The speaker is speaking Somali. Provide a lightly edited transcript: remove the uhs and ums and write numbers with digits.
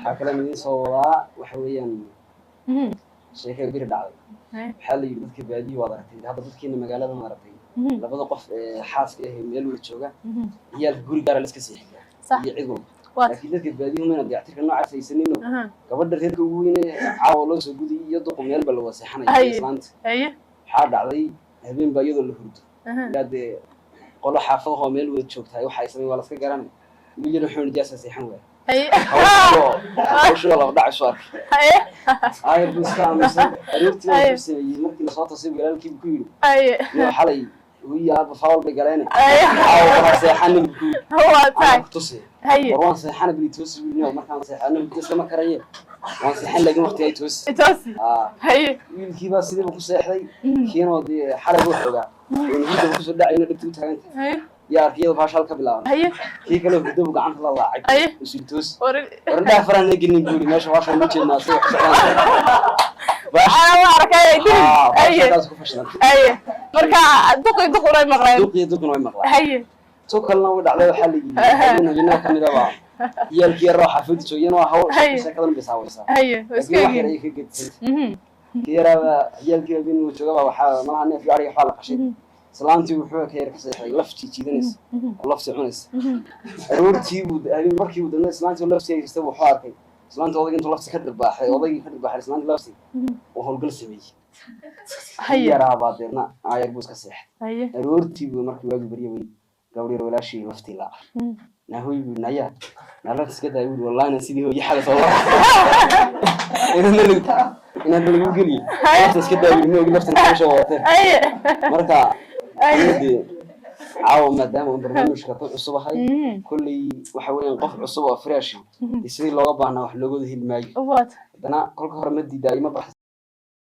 Waxaa kaloo idiin soo wadaa, waxa weeyaan sheekada biri dhacday. Waxaa la yidhi dadka baadiyi waad aragtay, hadda dadkeena magaalada ma aragtay, labada qof ee xaaska ah ee meel wada jooga, ciyaalka guri gaara la iska seexiyaa iyo cid walba. Laakiin dadka baadiyuhu mayna dayactirka noocaas haysanino. Gabadha reerka ugu weyne caawa loo soo gudayay iyo duqu meel ba la wada seexanaya islaanta. Waxaa dhacday habeen baa iyadoo la hurdo, ilaa dee qolo xaafadahoo meel wada joogtahay waxa ay sameyn waa laska garanay. Wiil yar wuxuu nijaasa seexan waaya. Hawshu laba dhac isu arkay. Aayar buu iska aamusay. Aroortii baa wuxuu sameeyey markii lasoo tosay, walaalkii buu ku yidhi, "Niyo, xalay hooyo aabba faawal bay galeene, caawa bala seexanin," buu ku yidhi. Waa tahay. Anaa ku tusi. War waan seexana bili toosi buu yidhi. Markaan seexano muddo iskama karaye, waan seexan, laakiin waqti ay toosi. Toosi. Wiilkii baa sidiiba ku seexday. Kiinoo dee xalay buu xoogaa oon hurdaba kusoo dhacayno, dhegta u taaganta, yaa arkay iyadoo baasha halka bilaaban. Kii kale hurdo buu gacanta la laacay. Usul toosi. Warindhaha farahan la gelin buu yidhi, meesha waasha ma jeednaa sida wax ku socdaan. Ana waa arkay dilin. Baashaadaas ku fashilantay. Marka duqi duqunay maqleen. Duqiyo duquna way maqlaan. To kalena way dhacday. Waxaa la yidhi habeen habeenada ka mid abaa ciyaalkii yaroo xaafadda joogeen waa hawl sheekadan bay saawaysaa. Waa iska laakiin wax yar egyihiin. Ayay ka gedisantay. Kii yaraaba ciyaalkii habeen uu joogaba, waxaa malaha neefkii ariga waxaa la qashay. Islaantii wuxuu ka yar ka seexday laftii jiidanaysa oo laftii cunaysa. Aroortii buu habeen markii uu dambe islaantii laftii haystay, wuxuu arkay islaantii odayga intuu laftii ka dhirbaaxay, odaygii ka dhirbaaxay islaantii laftii oo howlgal sameeyey. Kii yaraabaa deedna aayar buu iska seexday. Aroortii buu markii waagi baryay gabadh yar walaashii laftii laaca. Nahoy buu naya nalad iska daay buu, wallahi sidii hooyo xalay soo inaad lagu geliyo lafta iska daay buu, ma ogi laftan hawsha wadatee. Marka dee caawa maadaama uu barnaamijka ku cusub ahay, kolley waxa weeyaan qof cusub oo fresh, dee sidii looga baahnaa wax looga wada heli maayo. Waad Haddana kolka hore ma diidaayo, ma baxsan.